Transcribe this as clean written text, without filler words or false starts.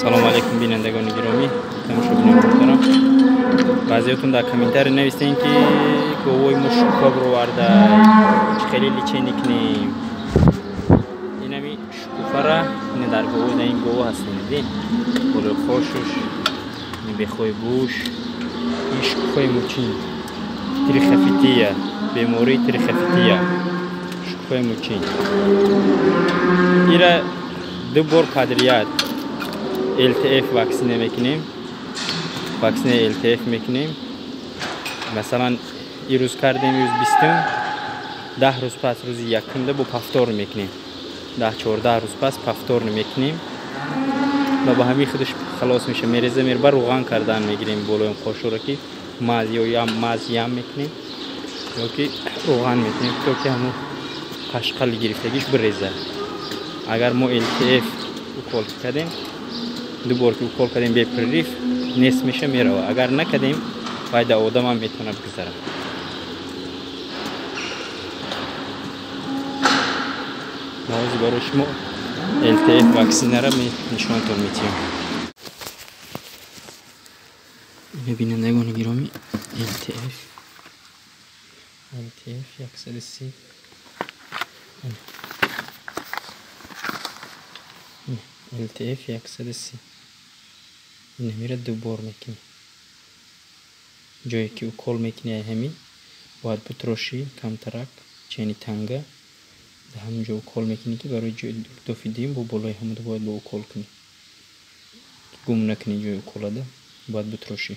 Салом алейкум бинандагони гиромӣ, тамошобинони муҳтарам. Баъзеҳотон дар комментарий навистем, ки говои мо шукуфа бироварда, чӣ хеле лечение кунем. Инами шукуфара ина дар гово, дар ин гово ҳастем, дидем? Болои хошуш, ин бехои гӯш, ин шукуфаи мучин, трихофития, бемории трихофития, шукуфаи мучин. Ира ду бор подряд ЛТФ ваксина мекунем, ваксинаи ЛТФ мекунем. Масалан, ирӯз кардем, рӯз 20-ум, 10 рӯз пас, рӯзи якумда бо повтор мекунем, 10-14 рӯз пас повтор мекунем ва ба ҳамин худаш халос меша, мереза, мерба рӯған кардан мегирем болои қошура, ки маз ё ям маз ям мекунем ё ки рӯған мекунем, то ки ҳамун қашқали гирифтагиш биреза. Агар мо ЛТФ укол кардем, ду бор ки укол кардем, бепрерыв нест меша, мерава. Агар накардем, вай дар одамам метавонад бигзарад. Мо ҳозир барои шумо ЛТФ ваксинара нишонтон метиҳем. Ина бинандагони гиромӣ, ЛТФ, ЛТФ 130, ЛТФ 130. Инамира ду бор мекунӣ. Ҷое ки укол мекунӣ, ай ҳамин бояд бутрошӣ камтарак, чени танга, дар ҳамин ҷо укол мекунӣ, ки барои ҷои дофи дуюм бо болои ҳамуда бояд бо укол кунӣ, гум накунӣ ҷои уколада, бояд бутрошӣ.